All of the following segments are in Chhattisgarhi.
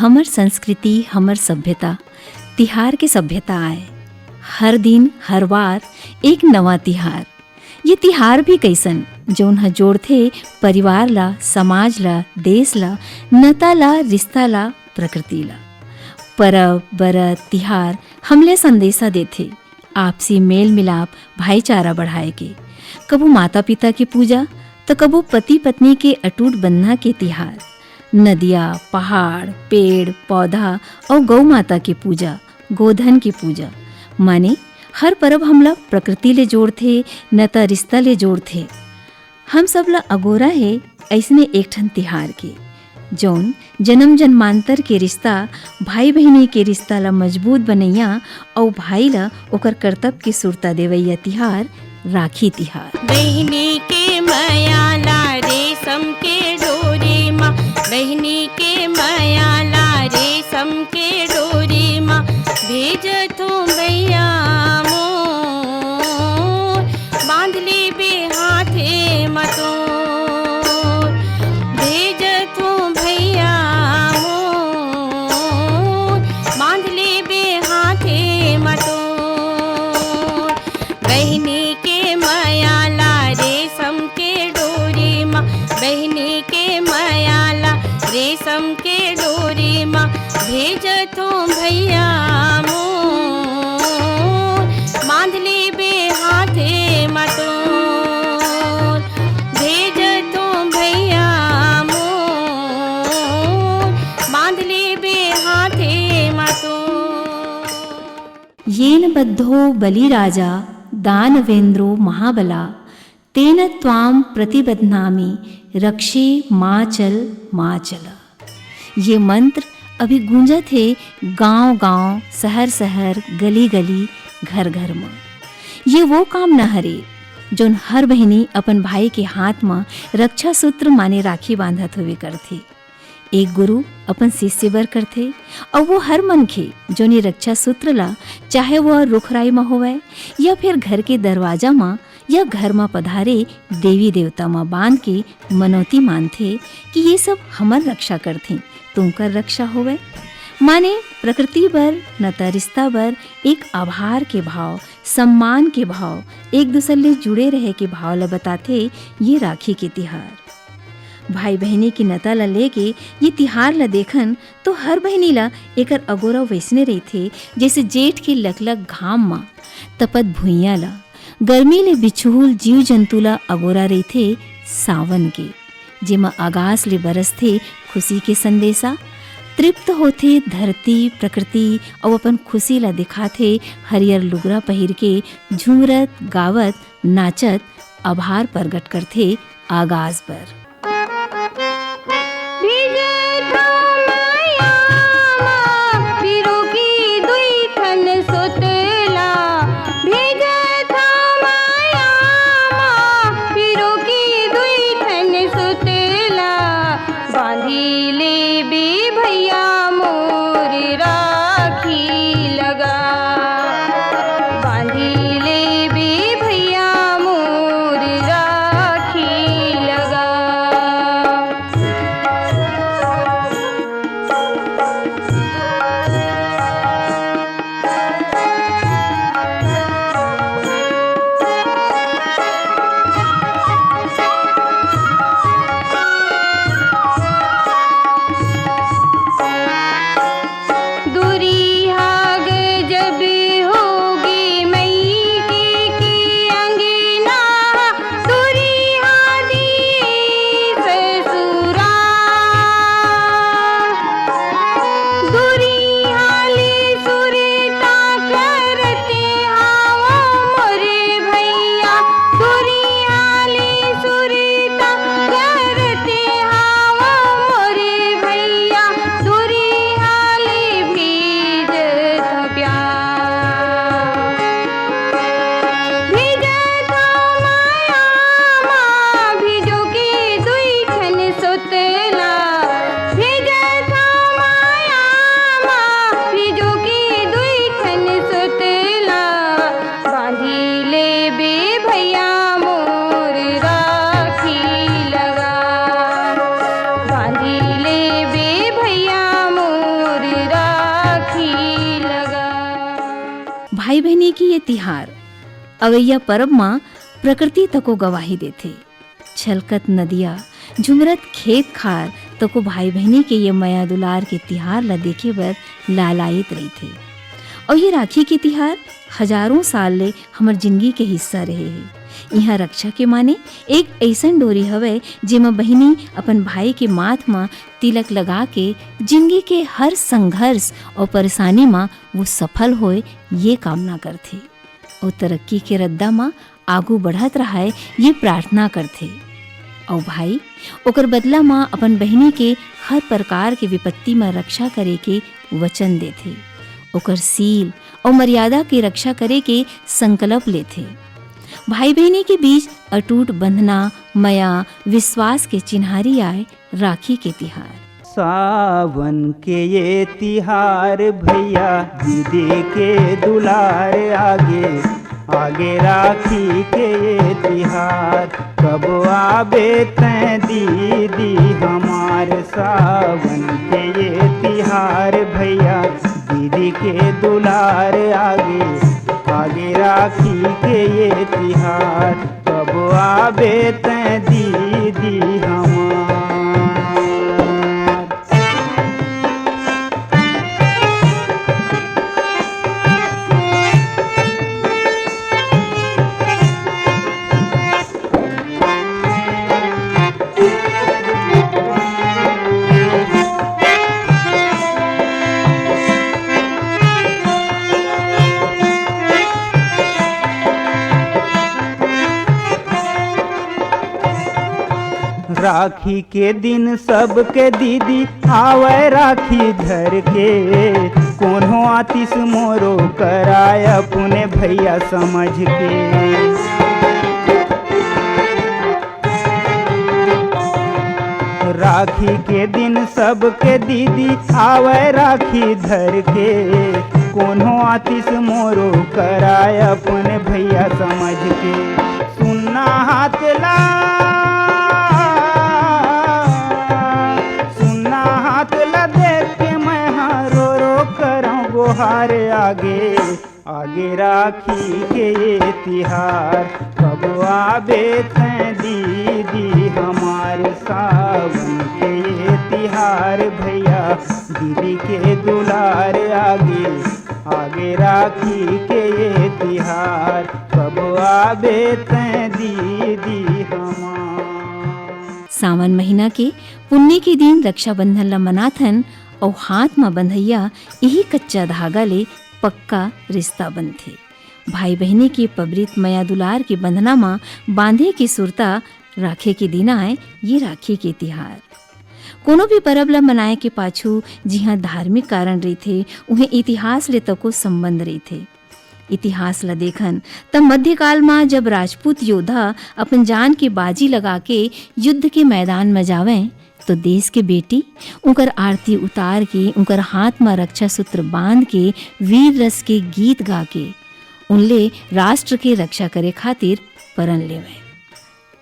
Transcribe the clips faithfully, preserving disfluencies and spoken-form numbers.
हमर संस्कृति, हमर सभ्यता, तिहार के सभ्यता आय। हर दिन, हर वार एक नवा तिहार। ये तिहार भी कइसन, जौन ह जोड़थे परिवार ला, समाज ला, देश ला, नता ला, रिश्ता ला, प्रकृति ला। परब, बरत, तिहार हमले संदेशा देथे, आपसी मेल मिलाप, भाईचारा बढ़ाए के। कभू माता पिता के पूजा, त कभू पति पत्नी के अटूट बंधना के तिहार। नदिया, पहाड़, पेड़, पौधा अउ गौ माता के पूजा, गोधन के पूजा, माने हर परब हमला प्रकृति ले जोड़थे, न त रिश्ता ले जोड़थे। हम सब ला अगोरा हे अइसने एक ठन तिहार के, जौन जनम जन्मांतर के रिश्ता, भाई बहिनी के रिश्ता ला मजबूत बनइया अउ भाई ला ओकर करतब के सुरता देवइया तिहार, राखी तिहार। बहिनी के मया ला रेशम के डोरी मा, बहिनी के मया ला रेशम के डोरी मा, भेजथों भैया मोर, बांध लेबे हाथे मा तोर। भेजथों भैया मोर, बांध लेबे हाथे मा तोर। बहिनी के मया ला रेशम के डोरी मा, बहिनी के मया ला रेशम के डोरी मा, भेजथों भैया मोर, बांध लेबे हाथे मा तोर। भेजथों भैया मोर, बांध लेबे हाथे मा तोर। येन बद्धो बलिराजा दानवेंद्रो महाबला, तेन त्वां प्रतिबध्नामि रक्षे माचल माचल। ये मंत्र अभी गूंजत हे गांव-गांव, शहर-शहर, गली-गली, घर-घर म। ये वो कामना हरे, जोन हर बहिनी अपन भाई के हाथ म रक्षा सूत्र माने राखी बांधत हुए करथे। एक गुरु अपन शिष्य बर करथे, अउ वो हर मनखे, जोन ये रक्षा सूत्र ला, चाहे वो रुख राई म होवय या फिर घर के दरवाजा म या घर म पधारे देवी देवता म बांध के मनौती मानथे कि ये सब हमर रक्षा करथे, त उंकर रक्षा होवय। माने प्रकृति बर, न त रिश्ता बर एक आभार के भाव, सम्मान के भाव, एक दूसर ले जुड़े रहे के भाव ल बताथे ये राखी के तिहार। भाई बहिनी के नता ल लेके ये तिहार ल देखन तो हर बहिनी ल एकर अगोरा वइसने रहिथे, जइसे जेठ के लकलक घाम म तपत भुइयां ल, गर्मी ले बिछुहुल जीव जंतु ल अगोरा रहिथे सावन के, जेमा अगास ले बरसथे खुशी के संदेशा। तृप्त होथे धरती, प्रकृति अउ अपन खुशी ल दिखाथे हरियर लुगरा पहिर के, झुमरत, गावत, नाचत आभार प्रगट करथे आगास बर। भेजथों मया मा पिरोकी दुई ठन सोतला, भेजथों मया मा पिरोकी दुई ठन सोतला, बांधी लेबे भैया मोर राखी लगा, बांधी लेबे भैया मोर राखी लगा। के तिहार अवइया परब म प्रकृति तको गवाही देथे। छलकत नदिया, झुमरत खेत खार तको भाई बहिनी के ये मया दुलार के तिहार ल देखे बर लालायित रहिथे। अउ ये राखी के तिहार हजारों साल ले हमर जिनगी के हिस्सा रहे हे। इहाँ रक्षा के माने एक अइसन डोरी हवय, जेमा बहिनी अपन भाई के माथ म तिलक लगा के जिनगी के हर संघर्ष अउ परेशानी म वो सफल होय, ये कामना करथे। अउ तरक्की के रद्दा म आगू बढ़त रहय, ये प्रार्थना करथे। अउ भाई ओकर बदला म अपन बहिनी के हर प्रकार के विपत्ति म रक्षा करे के वचन देथे। ओकर सील अउ मर्यादा के रक्षा करे के संकल्प लेथे। भाई बहिनी के बीच अटूट बंधना, मया, विश्वास के चिन्हारी आय राखी के तिहार। सावन के ये तिहार भैया, दीदी के दुलार आगे, आगे राखी के ये तिहार। कब आबे तैं दीदी हमार, सावन के ये तिहार भैया, दीदी के दुलार आगे, आगे राखी के ये तिहार। कब आबे तैं दीदी हमार। राखी के दिन सबके दीदी आवय राखी धर के, कोनो आतिस मोरो कराय अपने भैया समझ के। राखी के दिन सबके दीदी आवय राखी धर के, कोनो आतिस मोरो कराय अपन भैया समझ के। सुन्ना हाथ ला, सुन्ना हाथ ला देख के मैं हा रो रो करौं गोहार आगे। आगे राखी के ये तिहार, कब आबे तैं दीदी हमार। सावन के ये तिहार भैया, दीदी के दुलार आगे। आगे राखी के ये तिहार, कब आबे तैं दीदी हमार। सावन महीना के पुन्नी के दिन रक्षाबंधन ल मनाथन अउ हाथ म बंधइया इही कच्चा धागा ले पक्का रिश्ता बनथे। भाई बहिनी के पबरित मया दुलार के बंधना म बांधे के सुरता राखे के दिन आय ये राखी के तिहार। कोनो भी परब ल मनाए के पाछू जिहां धार्मिक कारण रहिथे, उहें इतिहास ले तको संबंध रहिथे। इतिहास ल देखन त मध्यकाल म जब राजपूत योद्धा अपन जान के बाजी लगा के युद्ध के मैदान म जावंय, तो देश के बेटी उंकर आरती उतार के, उंकर हाथ म रक्षा सूत्र बांध के, वीर रस के गीत गा के, उनले राष्ट्र के रक्षा करे खातिर परन लेवय।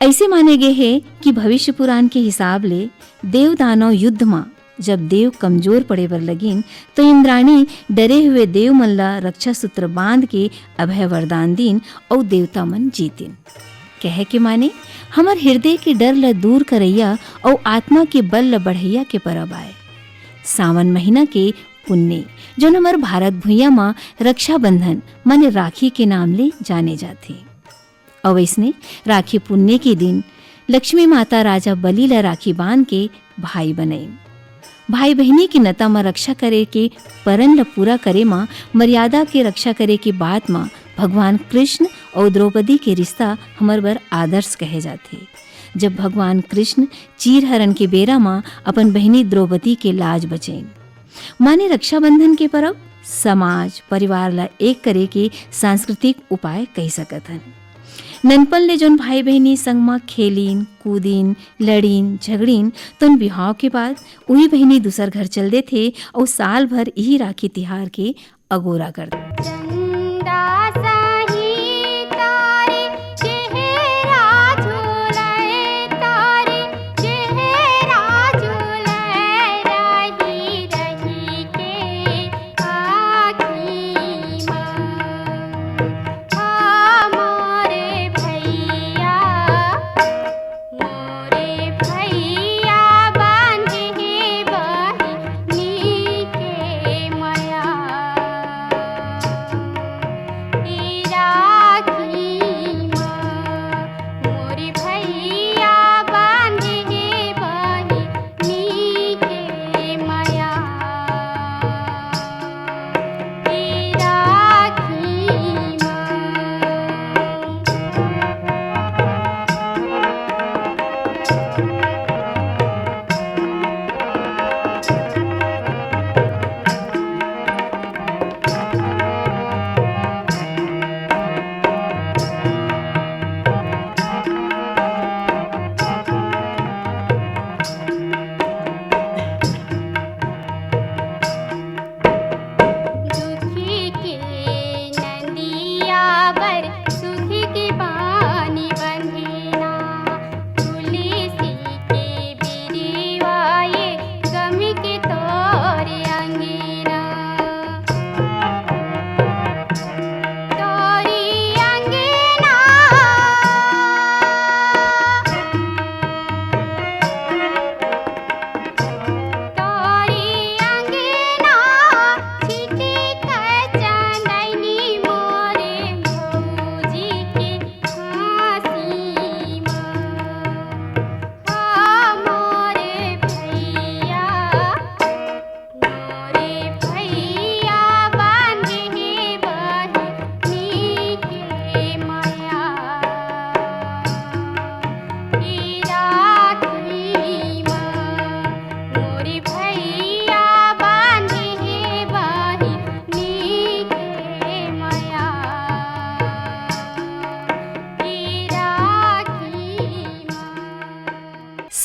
अइसे माने गे हे कि भविष्य पुराण के हिसाब ले देव दानव युद्ध म जब देव कमजोर पड़े बर लगिन, तो इंद्राणी डरे हुए देव मन ला रक्षा सूत्र बांध के अभय वरदान दीन अउ देवता मन जीतिन। कहे के माने, हमर हृदय के डर ल दूर करइया अउ आत्मा के बल ल बढ़इया के परब आय। सावन महीना के पुन्नी, जौन हमर भारत भुइयां म रक्षाबंधन माने राखी के नाम ले जाने जाथे। अउ अइसने राखी पुन्नी के दिन लक्ष्मी माता राजा बलि ल राखी बांध के भाई बनइन। भाई बहिनी के नता म रक्षा करे के परन ल पूरा करे म, मर्यादा के रक्षा करे के बात म भगवान कृष्ण अउ द्रौपदी के रिश्ता हमर बर आदर्श कहे जाथे। जब भगवान कृष्ण चीरहरण के बेरा म अपन बहिनी द्रौपदी के लाज बचइन, माने रक्षाबंधन के परब समाज, परिवार ला एक करे के सांस्कृतिक उपाय कहि सकत हन। ननपन ले जोन भाई बहिनी संग म खेलिन, कूदिन, लड़िन, झगड़िन, तोन बिहाव के बाद उही बहिनी दूसर घर चल देथे अउ साल भर इही राखी तिहार के अगोरा कर देथे।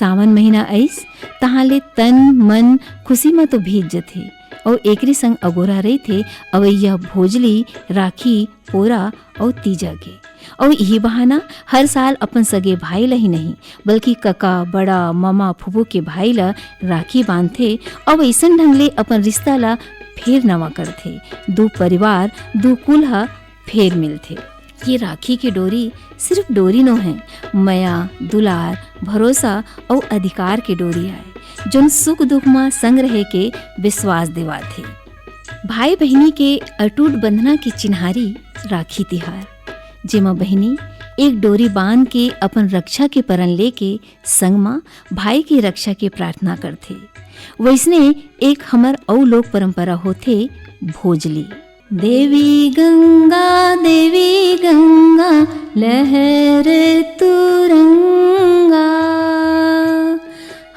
सावन महीना आइस, तहाँ ले तन मन खुशी म तो भीज जथे, अउ एकरे संग अगोरा रहिथे अवइया भोजली, राखी, पोरा अउ तीजा के। अउ इही बहाना हर साल अपन सगे भाई ल ही नहीं, बल्कि कका, बड़ा, ममा, फूफू के भाई ल राखी बांधथे, अउ अइसन ढंग ले अपन रिश्ता ल फेर नवा करथे। दू परिवार, दू कुल ह फेर मिलथे। ये राखी के डोरी सिर्फ डोरी नो है, मया, दुलार, भरोसा अउ अधिकार के डोरी आय, जोन सुख दुख म संग रहे के विश्वास देवाथे। भाई बहिनी के अटूट बंधना के चिन्हारी राखी तिहार, जेमा बहिनी एक डोरी बांध के अपन रक्षा के परन लेके संग म भाई के रक्षा के प्रार्थना करथे। वइसने एक हमर अउ लोक परंपरा होथे भोजली। देवी गंगा, देवी गंगा, लहर तुरंगा,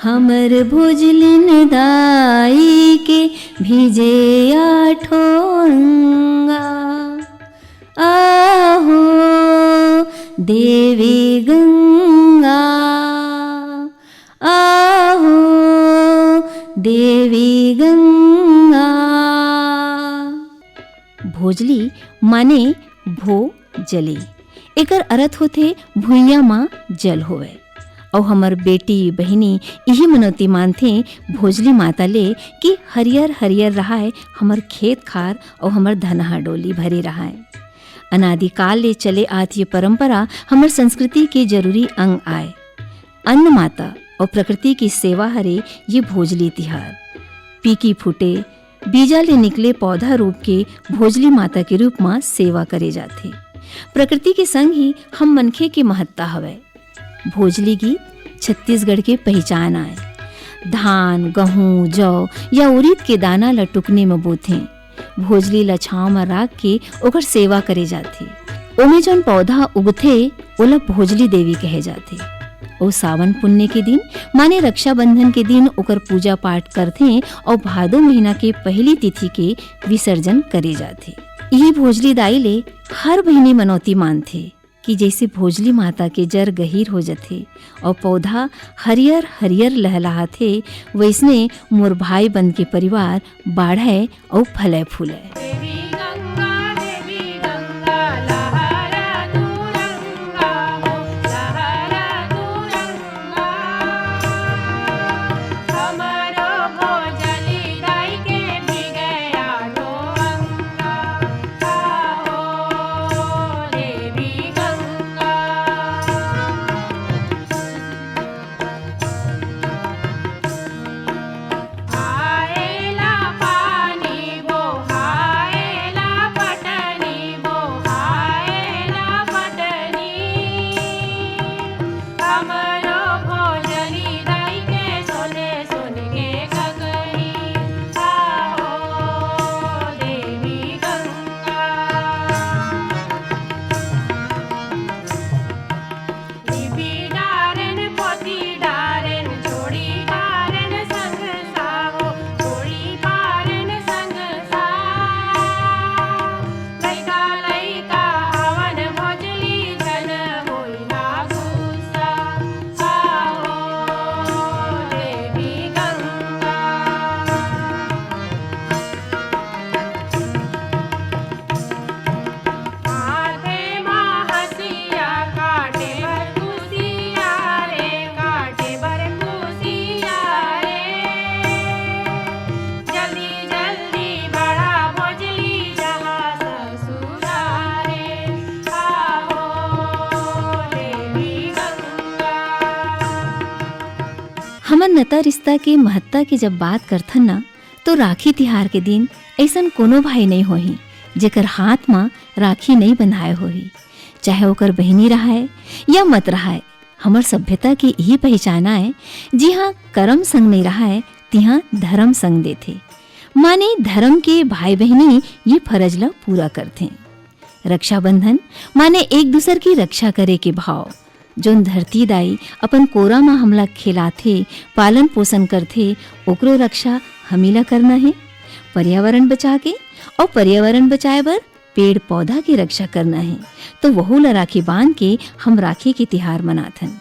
हमर भोजलिन दाई के भीजे आठो अंगा। आहो देवी गंगा, आहो देवी गंगा। भोजली माने भो जली। एकर अरथ होथे भुइयां म जल होवय। अउ हमर बेटी बहिनी इही मनौती मानथे भोजली माता ले कि हरियर हरियर रहाय हमर खेत खार अउ हमर धनहा डोली भरे रहाय। अनादिकाल ले चले आत ये परंपरा हमर संस्कृति के जरूरी अंग आय। अन्न माता अउ प्रकृति के सेवा हरे ये भोजली तिहार। पीकी फूटे, बीजा ले निकले पौधा रूप के भोजली माता के रूप म सेवा करे जाथे। प्रकृति के संग ही हम मनखे के महत्ता हवय। भोजली गीत छत्तीसगढ़ के पहिचान आय। धान, गहूं, जौ या उरीद के दाना ल टुकनी म बोथें। भोजली ल छांव म राख के ओकर सेवा करे जाथे। ओमे जौन पौधा उगथे, ओला भोजली देवी कहे जाथे। ओ सावन पुन्नी के दिन, माने रक्षाबंधन के दिन ओकर पूजा पाठ करथें अउ भादो महीना के पहिली तिथि के विसर्जन करे जाथे। इही भोजली दाई ले हर बहिनी मनौती मानथे कि जइसे भोजली माता के जर गहिर हो जथे अउ पौधा हरियर हरियर लहलहाथे, वइसने मोर भाई बंद के परिवार बाढ़य अउ फलय फूलय। हमर नता रिश्ता के महत्ता के जब बात करथन ना, तो राखी तिहार के दिन अइसन कोनो भाई नइ होही, जेकर हाथ म राखी नइ बंधाय होही। चाहे ओकर बहिनी रहाय या मत रहाय, हमर सभ्यता के इही पहिचान आय, जिहां करम संग नइ रहाय, तिहां धरम संग देथे। माने धरम के भाई बहिनी ये फरज ल पूरा करथें। रक्षाबंधन माने एक दूसर की रक्षा करे के भाव। जोन धरती दाई अपन कोरा म हमला खिलाथे, पालन पोषण करथे, ओकरो रक्षा हमी ला करना हे। पर्यावरण बचा के, अउ पर्यावरण बचाए बर पेड़ पौधा के रक्षा करना हे, तो वहू ला राखी बांध के हम राखी के तिहार मनाथन।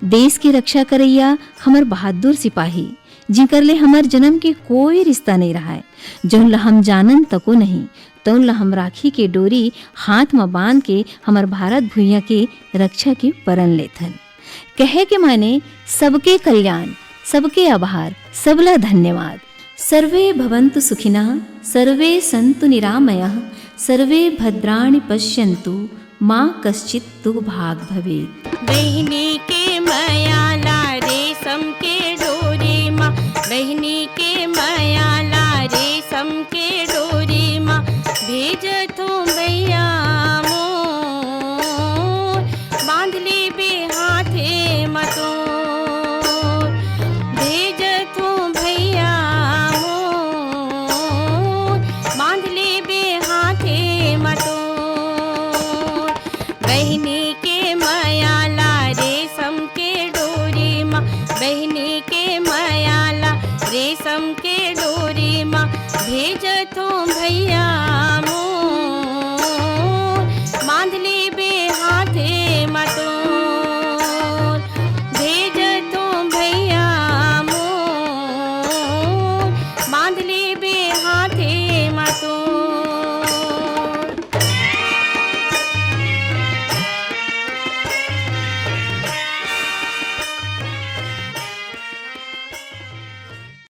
देश के रक्षा करइया हमर बहादुर सिपाही, जिनकर ले हमर जन्म के कोई रिश्ता नइ रहय, जउन ला हम जानन तको नहीं, तउन ला हम राखी के डोरी हाथ म बांध के हमर भारत भुइयां के रक्षा के परन लेथन। कहे के माने सबके कल्याण, सबके आभार, सबला धन्यवाद। सर्वे भवन्तु सुखिनः, सर्वे सन्तु निरामयाः, सर्वे भद्राणि पश्यन्तु, माँ कश्चित दुख भाग भवेत। बहिनी के मया ला रेशम के डोरी मा, बहिनी के मया ला रेशम के डोरी मा, भेजथों भैया मोर, बांध लेबे हाथे मा तोर, भेजथों भैया मोर, बांध लेबे हाथे मा तोर। बहिनी के मया ला रेशम के डोरी मा, बहिनी के मया ला रेशम के डोरी मा, भेजथों भैया मोर, बांध लेबे हाथे मा तोर।